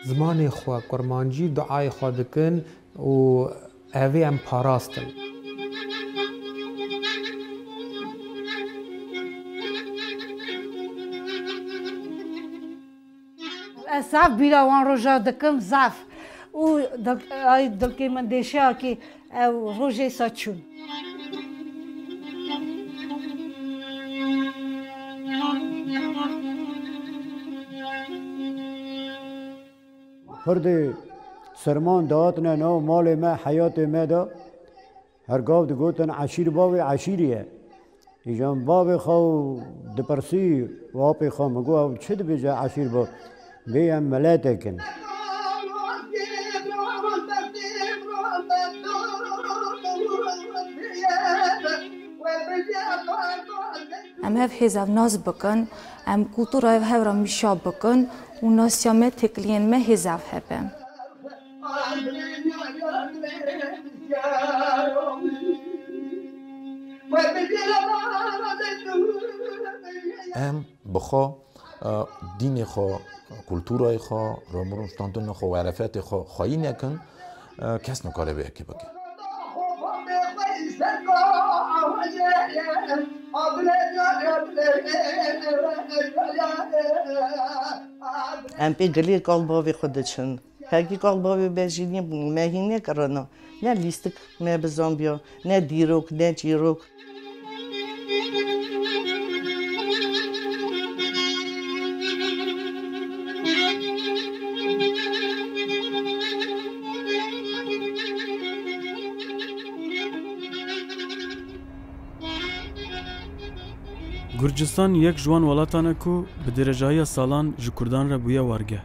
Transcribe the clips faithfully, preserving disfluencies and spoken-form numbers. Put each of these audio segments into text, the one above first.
Zimanê xwe, kurmancî, duayê xwe dikin û evê em parastin. Ez zaf bîra wan roja dikim, zaf. Û dil-, ay dilkê min dêşiya kî ew rojê sa çûn. Kurdê serman dihatine nav malê me, heyatê me de. Her gav digotin eşîr bavê eşîrî ye. Îjan bavê xwe û dipirsî û apê xwe min got, ew çi dibêje eşîr bav? Bê em miletek in. Em hev hêz ev nas bikin, em kultura ev hev re mîşa bikin û nasiya me, têkiliyên me hêz ev hebe. Em bi xwe, e, dînê xwe, kulturayê xwe, ramirûştandina xwe, werefetê xwe xweyî nekin, e, kes nikare vê yekê bike. Em pê dilê kal bavê xwe diçin. Hekî kal bavê me jî nî, me hîn nekirina. Ne lîstik me bizanbiya, ne dîrok, ne çîrok. Gurcistan yek ji wan welatan e ku bi derecahiya salan ji Kurdan re bûye wargeh.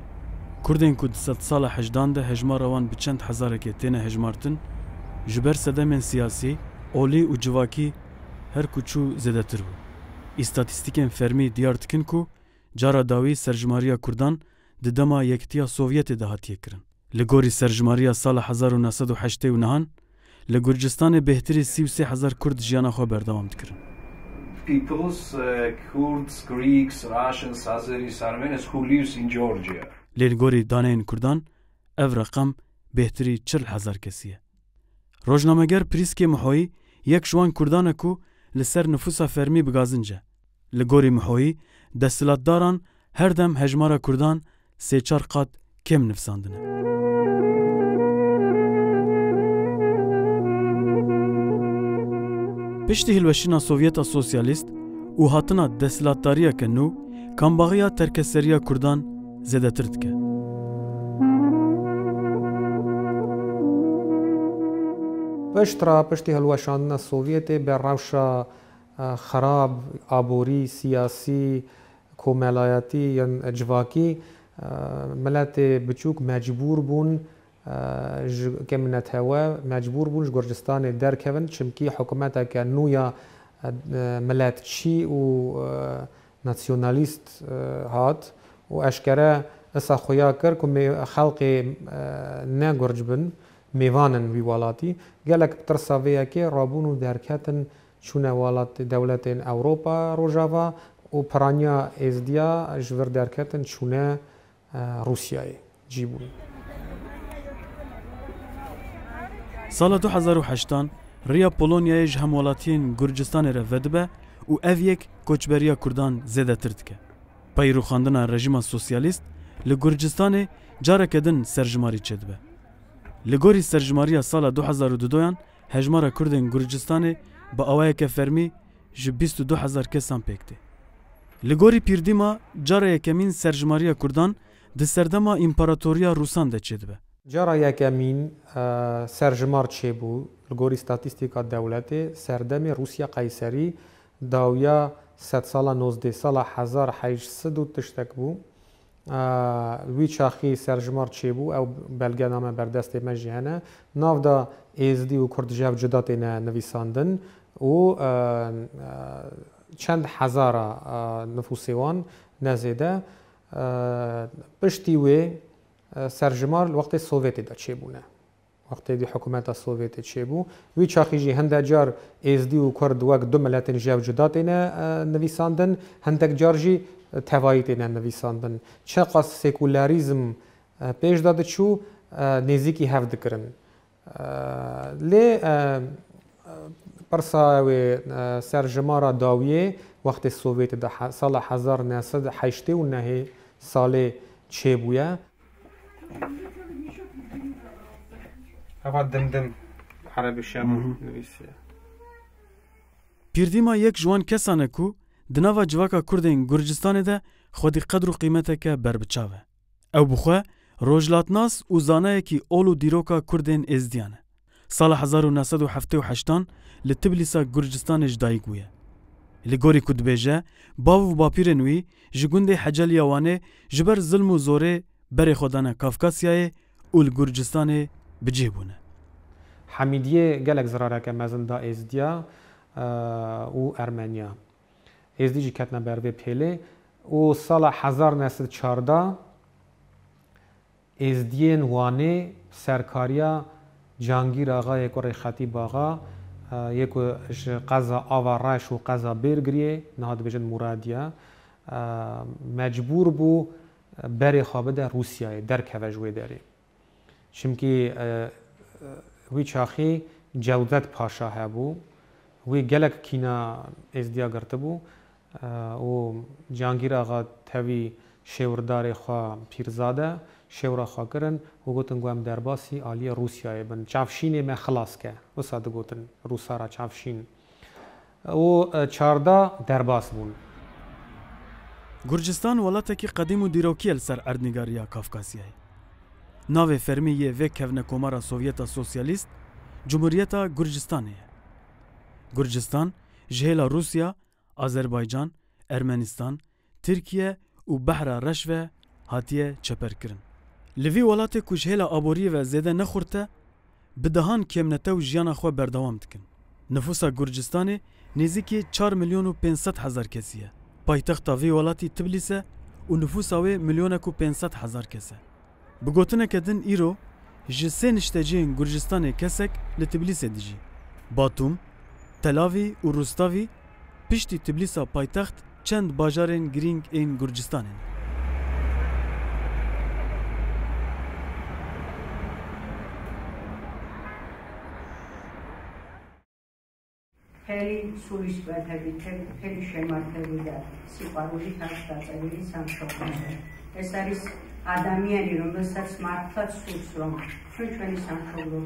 Kurdên ku di sedsala hejdan de hejmara wan bi çend hezarekê têne hejmartin, ji ber sedemên siyasî, olî û civakî her ku çû zêdetir bû. Îstatîstîkên fermî diyar dikin ku cara dawî serjimariya Kurdan di dema Yekitiya Sovyetê de hatiye kirin. Li gorî serjimariya sala hezar û neh sed û heştê û nehan, li Gurcistanê bêhtirî sî û sê hezar Kurd jiyana xwe berdewam dikirin. Peoples, uh, Kurds, Greeks, Russians, Azeris, Armenians who lives in Georgia. Lê li gorî daneyên Kurdan, ev reqem bêhtirî çil hezar kesî ye. Rojnameger Prîskê Mihoyî yek ji wan Kurdan e ku li ser nifûsa fermî bi gazinc e. Li gorî Mihoyî, desthilatdaran her dem hejmara Kurdan sê çar qat kêm nivsandine. Piştî hilweşîna Sovyeta Sosyalîst û hatina desthilatdariyeke nû, kambaxiya terkeseriya Kurdan zêdetir dike. Piştre, piştî hilweşandina Sovyetê, bi rewşa, e, xerab, aborî, siyasî, komelayetî yan civakî, e, miletê biçûk mecbûr bûn, e, ji ke minetewe mecbûr bûn ji Gurcistanê derkevin, çimkî hikûmeteke nû ya, e, miletçî û, e, nasyonalîst, e, hat û eşkere isa xuya kir ku mê-, xelkê, e, ne Gurc bin, mêvan in wî welatî. Gelek bi tirsa vê yekê rabûn û derketin, çûne welat, dewletên Ewropa Rojava û piraniya Êzdiya ji vir derketin, çûne, e, Rûsyayê cî bûn. Sala du hezar û heştan riya Polonyayê ji hemwelatiyên Gurcistanê re vedibe û ev yek koçberiya Kurdan zêdetir dike. Pey rûxandina rejîma sosyalîst li Gurcistanê careke din serjimarî çêdibe. Li gorî serjimariya sala du hezar û dudoyan hejmara Kurdên Gurcistanê bi awayeke fermî ji bîst û du hezar kesan pêk tê. Li gorî Pîrdîma cara yekemîn serjimariya Kurdan di serdema Împaratoriya Rûsan de çêdibe. Cara yekemîn, e, serjimar çêbû, li gorî statîstîka dewletê, serdemê Rûsya Qeyserî dawiya sedsala nozdeh, sala hezar heşt sed û tiştek bû. E, wî çaxî serjimar çêbû, ew belgename ber destê me jî hene. Nav de Êzdî û Kurd ji hev cuda têne nivîsandin û, e, e, çend hezara, e, nifûsê wan ne zêde. E, piştî wê, e, serjimar li wextê Sovyetê de çêbûne. Wextê dî hikûmeta Sovyetê çêbû. Wî çaxî jî hinde car Êzdî û Kurd wek du miletên ji hev cuda têne, e, nivîsandin, hindek car jî tevayî têne nivîsandin. Çiqas sekulerîzm, e, Pêş de diçû, e, nêzîkî hev dikirin. E, lê, e, pirsa wê, e, serjimara dawiyê wextê Sovyetê de he-, sala hezar neh sed heştê û nehê salê çêbûye. Heva dimdim Erebî Şemo Hı hı. nivîsiye. Pîrdîma yek ji wan kesan e ku di nava civaka Kurdên Gurcistanê de xwedî qedr û qîmeteke berbiçav e. Ew bi xwe rojhilatnas û zanayekî ol û dîroka Kurdên Êzdiyan e. Sala hezar û neh sed û heftê û heştan li Tiblîsa Gurcistanê ji dayik bûye. Li gorî ku dibêje, bav û bapîrên wî ji gundê Heceliya Wanê ji ber zilm û zorê berê xwe dane Kafkasyayê û li Gurcistanê bi cih bûne. Hemîdiyê gelek zirareke mezin da Êzdiya, e, û Ermeniya. Êzdî jî ketine ber vê pêlê û sala hezar neh sed çardeh Êzdiyên Wanê serkariya Cangîr Axayê kurê Xetîb Axa, e, yê ku ji qeza Ava Reş û qeza Bêrgiriyê, niha dibêjin Muradiye, e, mecbûr bû berê xwe bide Rûsyayê, derkeve ji wê derê. Çimkî, e, e, wî çaxî Cewdet Paşa hebû. Wî gelek kîna Êzdiya girtibû, e, û Cangîr Axa tevî şêwirdarê xwe Pîrzade şêwra xwe kirin û gotin ku em derbasî aliyê Rûsyayê bin. Çavşînê me xilas ke. Wisa digotin Rûsa re çavşîn. û çardeh derbas bûn. Gurcistan welatekî qedîm û dîrokî ye li ser erdnîgariya Kafkasyayê. Navê fermî yê vê kevnekomara Sovyeta Sosyalîst Cumhuriyeta Gurcistanê ye. Gurcistan ji hêla Rûsya, Azerbaycan, Ermenistan, Tirkiye û Behra Reş ve hatiye çeperkirin. Li vî welatê ku ji hêla aboriyê ve zêde ne xurt e, bi dehan kêmnetew jiyana xwe berdewam dikin. Nifûsa Gurcistanê nêzîkî çar milyon û pênc sed hezar kesî ye. Paytexta vî welatî Tiblîs e û nifûsa wê milyonek û pênc sed hezar kes e. Bi gotineke din îro ji sê niştecihên Gurcistanê kesek li Tiblîsê dijî. Batûm, Telavî û Rûstavî piştî Tiblîsa paytext çend bajarên girîng ên Gurcistanê ne. Hêlî solîst ve tevî, tevî, hêlî şema tevî de, sî parojî taşta tevî, însan şok nebe. Esaris adamiyeni ronde ser smartlat sur srom. Çün çweni san şogro.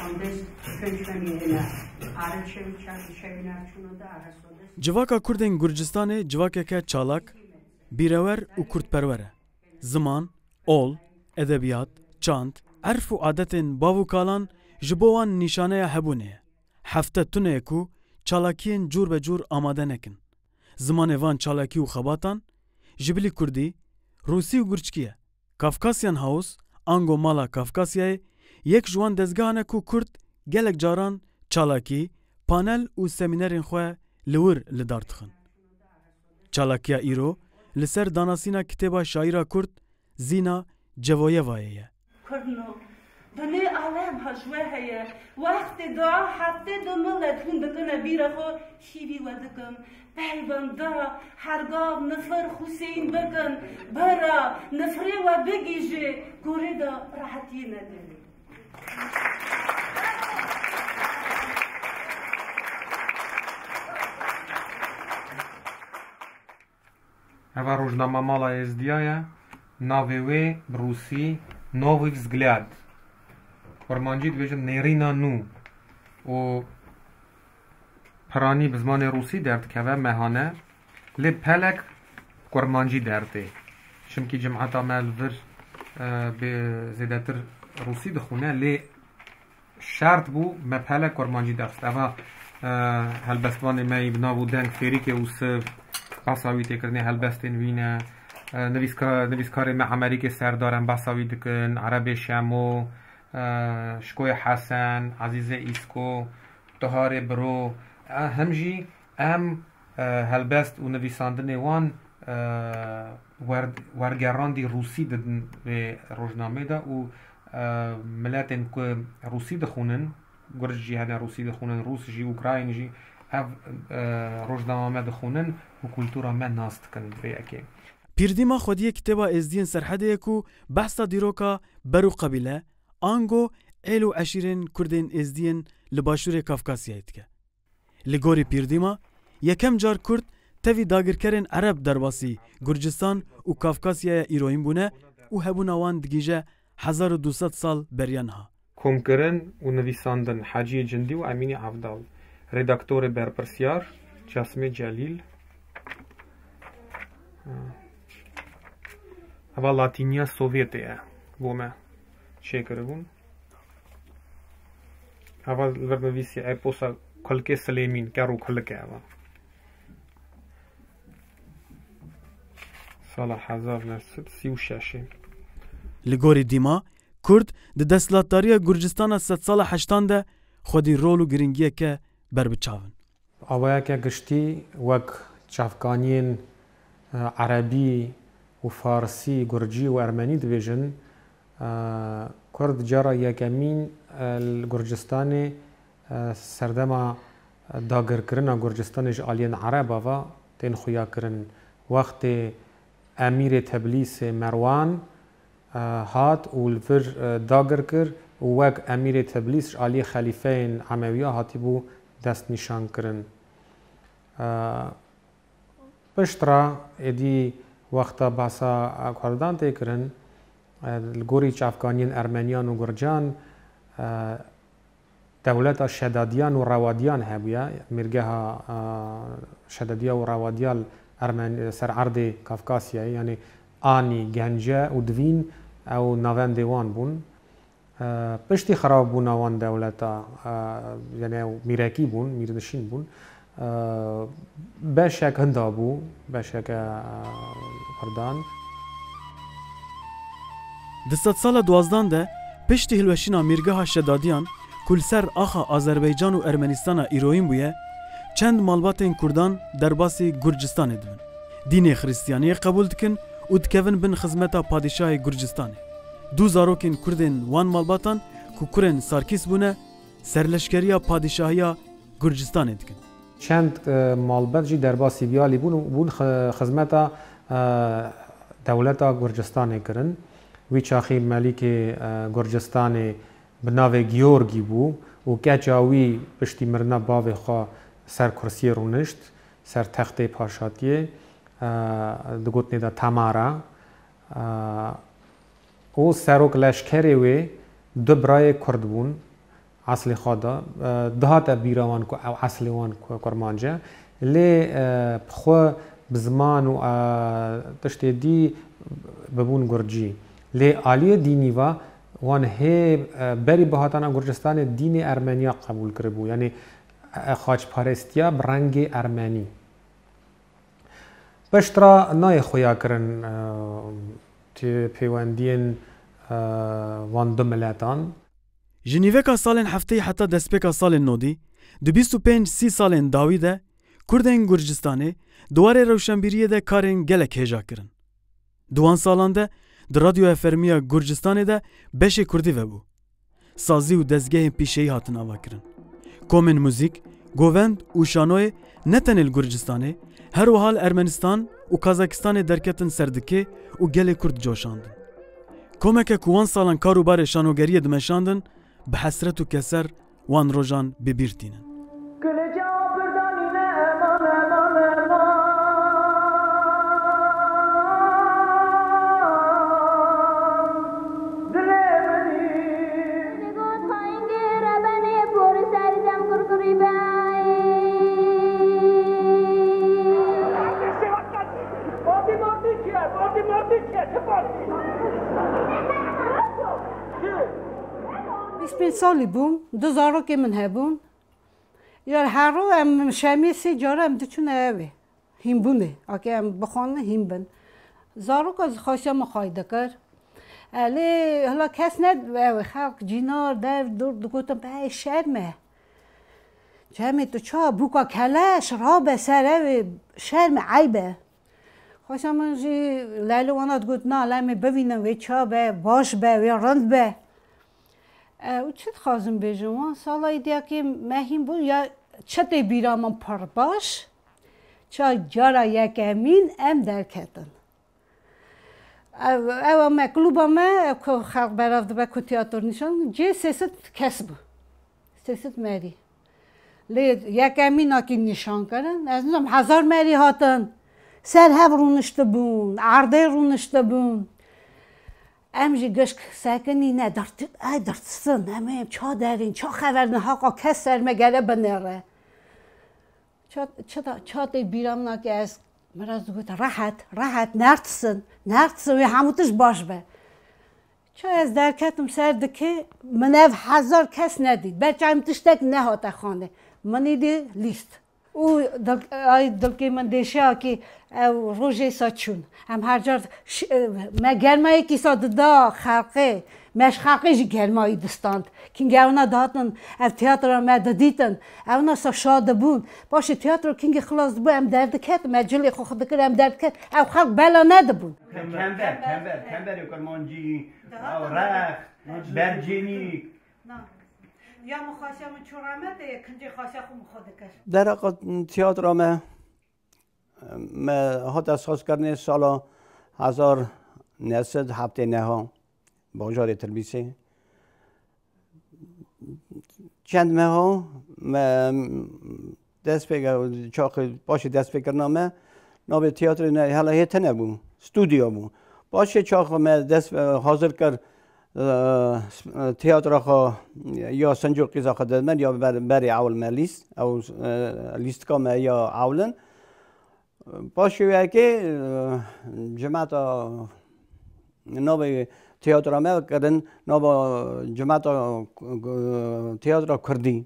Ondes çün çweni ena. Arı çevi çak çevi narçuno da ara sodes. Civaka Kurdên Gurcistanê civakeke çalak, bîrewer û kurdperwer e. Ziman, ol, edebiyat, çand, erf û adetên bav û kalan ji bo wan nîşaneya hebûnê ye. Hefte tune ye ku çalakiyên cûr be cûr amade nekin. Zimanê van çalakî û xebatan ji bilî kurdî, rûsî û gurçkî ye. Kafkasyan House, ango Mala Kafkasyayê, yek ji wan dezgehan e ku kurd gelek caran çalakî, panel û semînerên xwe li wir li dar dixin. Çalakiya îro li ser danasîna kitêba şaîra kurd Zîna Cevoyevayê ye. Kurdno, dinê alem ha ji we heye. Wextê dua heftê du milet hûn dikine bîra xwe, hîvî we dikim. Peyvenda hergav nifir Huseyîn bikin. Bira nifirê we bigihîje, gorê de rehetiyê nedê. Eva rojnama Mala Êzdiya ye. Navê wê bi rûsî Novî Vzglad. Kurmancî dibêjin nêrîna nû. Û piranî bi zimanê rûsî derdikeve mehane. Lê pelek kurmancî derdê. Çimkî cimeta me li vir, e, bi zêdetir rûsî dixwîne, lê şert bû me pelek kurmancî derxist. Eva, e, helbestvanê me yî bi nav û deng Fêrîkê Ûsiv, behsa wî tê kirinê, helbestên wî ne. E, nivîska-, nivîskarê me Emerîkê Serdar, em behsa wî dikin, Erebê Şemo, e, Şikoyê Hesen, Ezîzê Îsko, Toharê Biro, e, him jî em, e, helbest û nivîsandinê wan, e, wer-, wergerandî rûsî didin vê rojnamê de û, e, miletên ku rûsî dixwînin, gurc jî hene rûsî dixwînin, rûs jî, ukrayn jî, ev, e, rojnama me dixwînin û kultura me nas dikin vê yekê. Pîrdîma xwediyê kitêba Êzdiyên Serhedê ye ku behsa dîroka ber û qebîle, ango êl û eşîrên Kurdên Êzdiyên li Başûrê Kafkasyayê dike. Li gorî Pîrdîma, yekem car Kurd tevî dagirkerên Ereb derbasî Gurcistan û Kafkasyaya îroyîn bûne û hebûna wan digihîje hezar û du sed sal beriya niha. Komkirin û nivîsandin Heciyê Cindî û Emînê Evdal. Redaktorê berpirsyar Casimê Celîl. Eva Latîniya Sovyetê ye. Bo me çêkiribûn. Eva li vir nivîsî eposa Kulkê Silêmîn, ker û kulik e eva. Sala hezar neh sed sî û şeş. Li gorî Dîma, Kurd di desthilatdariya Gurcistana sedsala heştan de xwedî rol û giringiyeke ber bi çav in. Awayeke giştî wek çavkaniyên, e, erebî û farsî, gurcî û ermenî dibêjin, e, Kurd cara yekemîn, e, li Gurcistanê, e, serdema dagirkirina Gurcistanê ji aliyên Ereba ve tên xuyakirin. Wextê Emîrê Teblîsê Merwan, e, hat û li vir, e, dagir kir û wek Emîrê Teblîs ji aliyê xelîfeyên Emewiya hatibû destnîşankirin. E, piştre êdî wexta behsa Kurdan tê kirin, e, li gorî çavkaniyên Ermeniyan û Gurcan, e, dewleta Şedadiyan û Rewadiyan hebûye. Mîrgeha, a, Şedadiya û Rewadiya li Ermen-, ser erdê Kafkasyayê, yanî Anî, Gence û Divîn, ew navendê wan bûn. E, piştî xirabûna wan dewleta, e, yanî ew mîrekî bûn, mîrnişîn bûn. E, beşek hinda bû, beşeke, e, Kurdan. Di sedsala duwazdan de, piştî hilweşîna Mîrgeha Şedadiyan, ku li ser axa Azerbaycan û Ermenistana îroyîn bûye, çend malbatên Kurdan derbasî Gurcistanê dibin. Dînê Xristiyaniyê qebûl dikin û dikevin bin xizmeta padîşahê Gurcistanê. Du zarokên Kurdên wan malbatan ku kurên Sarkîs bûne, serleşkeriya padîşahiya Gurcistanê dikin. Çend, e, malbat jî derbasî vî alî bûn û bûn xi-, xizmeta, e, dewleta Gurcistanê kirin. Wî çaxî Melîkê, e, Gurcistanê bi navê Giyorgî bû û keça wî piştî mirina bavê xwe ser kursiyê rûnişt, ser textê paşatiyê, e, digotinê de Tamara. E, û serok leşkerê wê du birayê Kurd bûn, eslê xwe de, e, dihate bîra wan ku ew eslê wan ku-, Kurmanc e. Lê, e, bi xwe bi ziman û, e, tiştê dî bibûn Gurcî. Lê aliyê dînî ve wan hê, e, berî bihatana Gurcistanê dînê Ermeniya qebûl kiribû. Yanî, e, xaçparêstiya bi rengê Ermenî. Piştre nayê xuya kirin, e, ti-, pêwendiyên, e, van du miletan. Ji nîveka salên hefteyî heta destpêka salên nodî, di bîst û pênc sî salên dawî de, Kurdên Gurcistanê di warê rewşenbîriyê de karên gelek hêja kirin. Di wan salan de di Radyoya Fermiya Gurcistanê de beşê Kurdî vebû. Sazî û dezgehên pîşeyî hatin avakirin. Komên muzîk, govend û şanoyê ne tenê li Gurcistanê, her wiha li Ermenistan û Kazakistanê derketin ser dikê û gelê Kurd coşandin. Komeke ku wan salan kar û barê şanogeriyê dimeşandin, bi hesret û keser wan rojan bi bîr tînin. Kilica pirdanîne eman, eman, eman. Dilê min î. Digot xayingê rebenê por ser cem kurkurî be. Partî, partî çi ye? Partî, partî çi ye? Çi partî? Bîst pênc salî bûm, du zarokê min hebûn. Ya her ro em şemiyê sê cara em diçûne evê. Hînbûnê. Ake em bixwanin hîn bin. Zaroka zixaşiya min xway dikir. E, lê hila kes ne evê. Xelk cînar, dev, dûr digotin, "Be, şerm e. Cemê tu ça, bûka keleş, rabe ser evê, şerm e, eyb e." Xweşa min jî lelê wana digot, "Na, lemê bivînin, wê ça be, baş be, wê rind be." E, û çi dixwazim bêjim, wan sala êdiyakê me hîn bû, ya çi tê bîra min pir baş, ça cara yekemîn em derketin. Ev, ew me, kluba me, ku xelk berav dibe, ku tiyatro nîşan, cê sê sed kes bû. Sê sed merî. Lê yekemîn nakî nîşan kirin. Ez nizam, hezar merî hatin. Ser hev rûniştibûn, erdê rûniştibûn. Em jî gişk sekinî ne, dirt-, ay dirtsin, em ê ça derîn, ça xeverin, haqa kes ser me gere binêre. Ça, çi da, ça tê bîra min a ke ez, min re digot, rehet, rehet, nertisin, nertisin, wê hemû tişt baş be. Ça ez derketim ser dikê, min ev hezar kes nedît. Ber çavê min tiştek nehate xanê. Min îdî lîst. Û dil-, ay dilkê min dêşiya kî ew rojê sa çûn. Em her car ş-, me germayekî sa dida xelqê. Me ji xelqê jî germayî distand. Kîngê ewna dihatin, ev tiyatra me didîtin. Ewna sa şa dibûn. Paşê tiyatro kîngê xilas dibû, em derdiketin. Me cilê xwe xwe dikir, em derdiket. Ew xelk bela nedibûn. Kember, kember, kemberê kurmancî, ew rex, bercênîk. Na. Ya min xaşa min çû rehmetê, ya kincê xaşa xwe min xwe dikir. Dereqa tiyatra me, me hate sazkirinê sala hezar neh sed heftê neh a bajarê Tirbîsê. Çend meha me dest pê, çaxê paşê dest pê kirina me, navê tiyatrê ne, hela hê tune bû, stûdyo bû. Paşê çax me dest, e, hazir kir, e, tiyatra xwe ya Sincû Qîza xwe didin, ya ber-, berê ewil me lîst, ew, e, lîstika me ya ewil in. Paşê wê yekê, e, cemata navê tiyatra me kirin, nava cemata, e, tiyatra kurdî.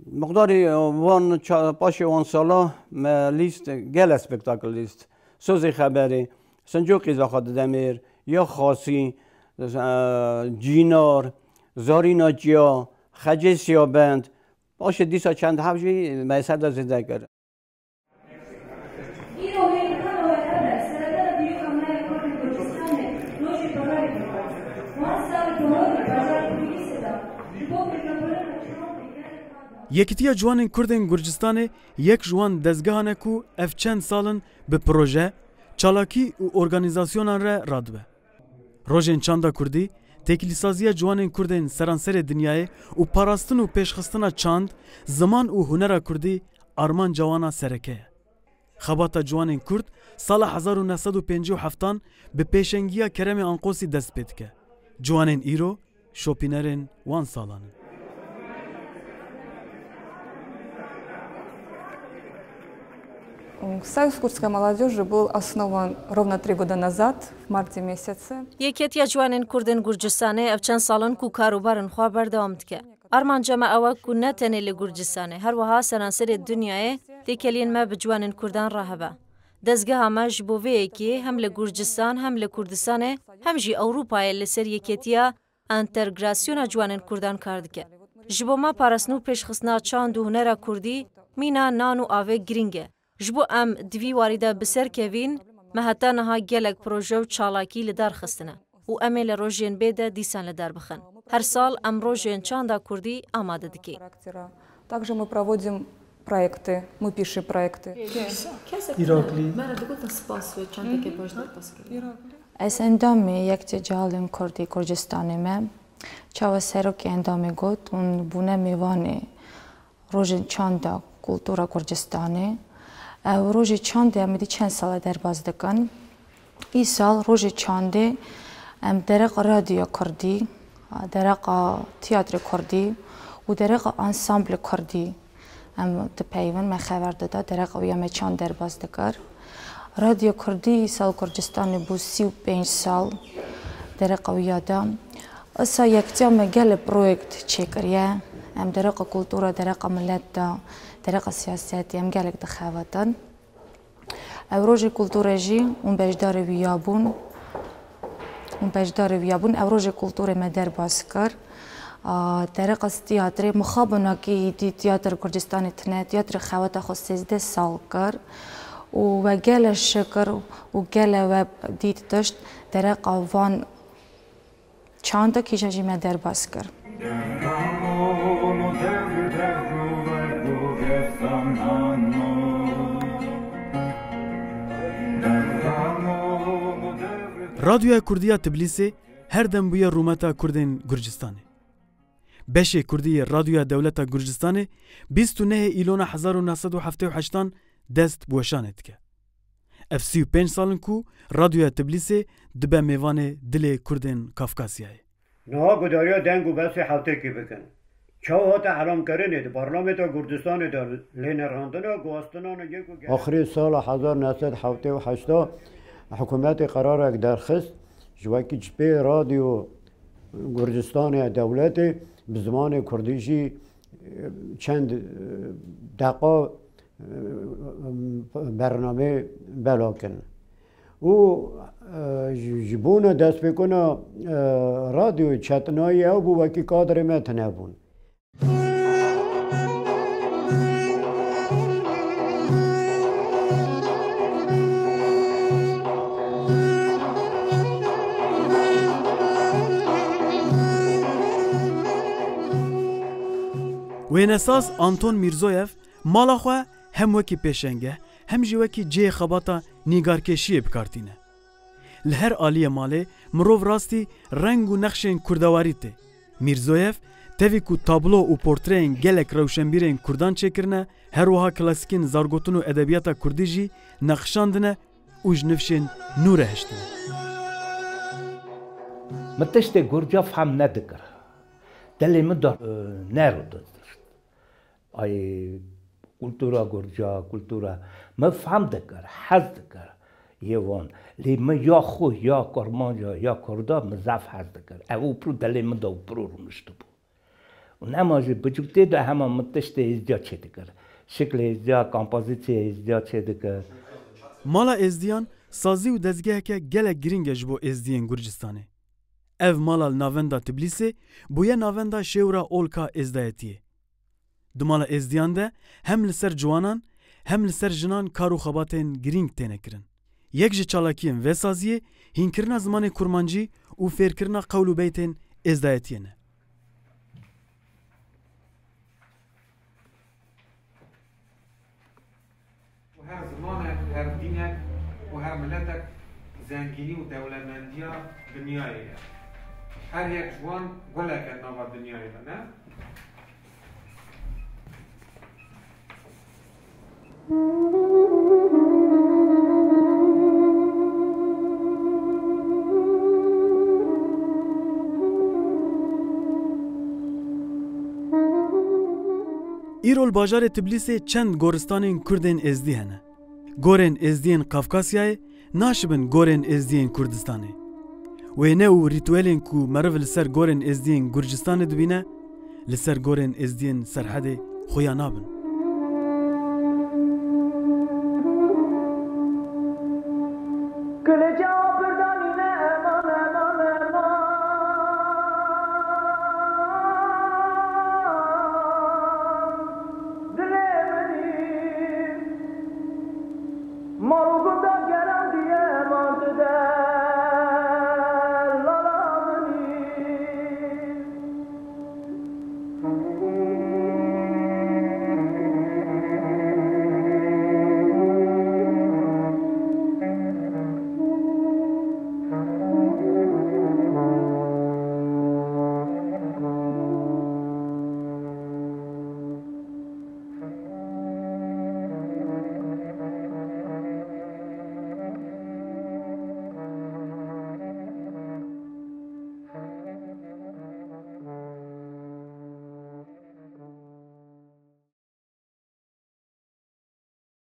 Miqdarî wan ça-, paşê wan sala me lîst, gele spektakl lîst. Sozê Xeberê, Sincû Qîza xwe didemêr, ya Xasî, e, Cînar, Zarîna Çiya, Xecê Siyabend. Paşê dîsa çend heb jî me ser de zêde kir. Îro hêvîkana we hebe, seredana dîroka me ya Kurdên Gurcistanê, rojê pazarê bû. Wan sal bi holê bajar Tiflîsê de ji bo pêşveberina çandê gelek hat. Yekîtiya Ciwanên Kurdên Gurcistanê yek ji wan dezgehan e ku ev çend sal in bi proje, çalakî û organîzasyonan re radibe. Rojên çanda kurdî, têkilîsaziya ciwanên kurdên seranserê dinyayê û parastin û pêşxistina çand, ziman û hunera kurdî armanca wan a sereke ye. Xebata ciwanên kurd sala hezar û neh sed û pêncî û heftan bi pêşengiya Keremê Anqosî dest pê dike. Ciwanên îro şopînerên wan salan in. Союз курдской молодёжи был основан ровно три года назад, в марте месяце. Yekîtiya Ciwanên Kurdên Gurcistanê ev çend sal in ku karûbarên xwe berdewam dike. Armanca me ew e ku ne tenê li Gurcistanê, her wiha seranserê dinyayê têkeliyên me bi ciwanên kurdan re hebe. Dezgeha me ji bo vê yekê hem li Gurcistan, hem li Kurdistanê, hem jî Ewropayê li ser yekîtiya entegrasyona ciwanên kurdan kar dike. Ji bo me parastin û pêşxistina çand û hunera kurdî mîna nan û avê girîng e. Ji bo em di vî warî de bi ser kevîn, me heta niha gelek proje û çalakî li dar xistine û em ê li rojên bê de dîsan li dar bixin. Her sal em rojên çanda kurdî amade dikîn. Также мы проводим проекты, мы пишем проекты. Îraklî. Me re digotin spas we çandekê baş derpas kiriye. Ez endamê Yekîtiya Ciwanên Kurdî Gurcistanê me. Çawa serokê endamê got, hûn bûne mêvanê Rojên Çanda Kultura Gurcistanê. Ew rojê çandê em êdî çend sal e derbas dikin. Îsal rojê çandê em dereqa radyoya kurdî, dereqa tiyatrê kurdî û dereqa ansamblê kurdî em dipeyivin, me xeber dida, dereqa wî ya me çand derbas dikir. Radyo Kurdî îsal Gurcistanê bû sî û pênc sal dereqa wî ya da. Îsal yekîtiya me gelek proyekt çêkiriye. Em dereqa kultura, dereqa milet da, dereqa siyasetê em gelek dixebitin. Ev rojê kulturê jî hûn beşdarê wî ya bûn. Hûn beşdarê wî ya bûn. Ev rojê kulturê me derbas kir. A, dereqa tiyatrê mixabin wekî dî tiyatrê Kurdistanê tine, tiyatrê xewata xwe sêzdeh sal kir. Û we gele şikir û gele we dît tişt dereqa van çanda kîjan jî me derbas kir. Radyoya Kurdî ya Tiblîsê her dem bûye rûmeta Kurdên Gurcistanê. Beşê Kurdî yê Radyoya Dewleta Gurcistanê bîst û nehê Îlona hezar û neh sed û heftê û heştan dest bi weşanê dike. Ev sî û pênc sal in ku Radyoya Tiblîsê dibe mêvanê dilê Kurdên Kafkasyayê. Niha gudariya deng û besê hewtekî bikin. Çawa hate elamkirinê di Parlamenta Gurdistanê de lênerandina guhastinana yek û gerek. Axirê sala hezar neh sed heftê û heşt de hikûmetê qerarek derxist, ji wekî çi pê radyo Gurdistanê dewletê bi zimanê kurdî jî, e, çend, e, deqa bernamê belakin. Û, e, ji, ji bona destpêkona, e, radyoyê çetinayî ew bû, wekî kadrê me tune bûn. Wênesaz Anton Mîrzoyev mala xwe hem wekî pêşengeh, hem jî wekî cihê xebata nîgarkêşiyê bi kar tîne. Li her aliyê malê mirov rastî reng û nexşên kurdewarî tê. Mîrzoyev tevî ku tablo û portreyên gelek rewşenbîrên kurdan çêkirine, her wiha klasîkên zargotin û edebiyata kurdî jî nexşandine û ji nifşên nû re hiştine. Min tiştê gurca fehm nedikir. Dilê min de, e, nerûdist. Ay, kultura gurca, kultura. Min fehm dikir, hez dikir. Yê wan. Lê min ya xwe, ya kurmanca, ya kurda min zaf hez dikir. Ev û pir dilê min de û pir rûniştibû. Û nema jî biçûktê de hema min tiştê êzdiya çêdikir. Şiklê êzdiya, kompozîsiyê êzdiya çêdikir. Mala Êzdiyan sazî û dezgeheke gelek girîng e ji bo êzdiyên Gurcistanê. Ev mala li navenda Tiblîsê bûye navenda şêwra olka êzdayetiyê. Di mala êzdiyan de hem li ser ciwanan, hem li ser jinan kar û xebatên girîng têne kirin. Yek ji çalakiyên vê saziyê hînkirina zimanê kurmancî û fêrkirina qewl û beytên êzdayetiyê ne. Û her zimanek, her dînek û her miletek zengînî û dewlemendiya dinyayê ye. Her yek ji wan gulek e nava dinyayê de, ne? Îro li bajarê Tiblîsê çend goristanên Kurdên Êzdî hene. Gorên Êzdiyên Kafkasyayê naşibin gorên Êzdiyên Kurdistanê. Wêne û rîtuelên ku meriv li ser gorên Êzdiyên Gurcistanê dibîne, li ser gorên Êzdiyên Serhedê xuya nabin. Gülücü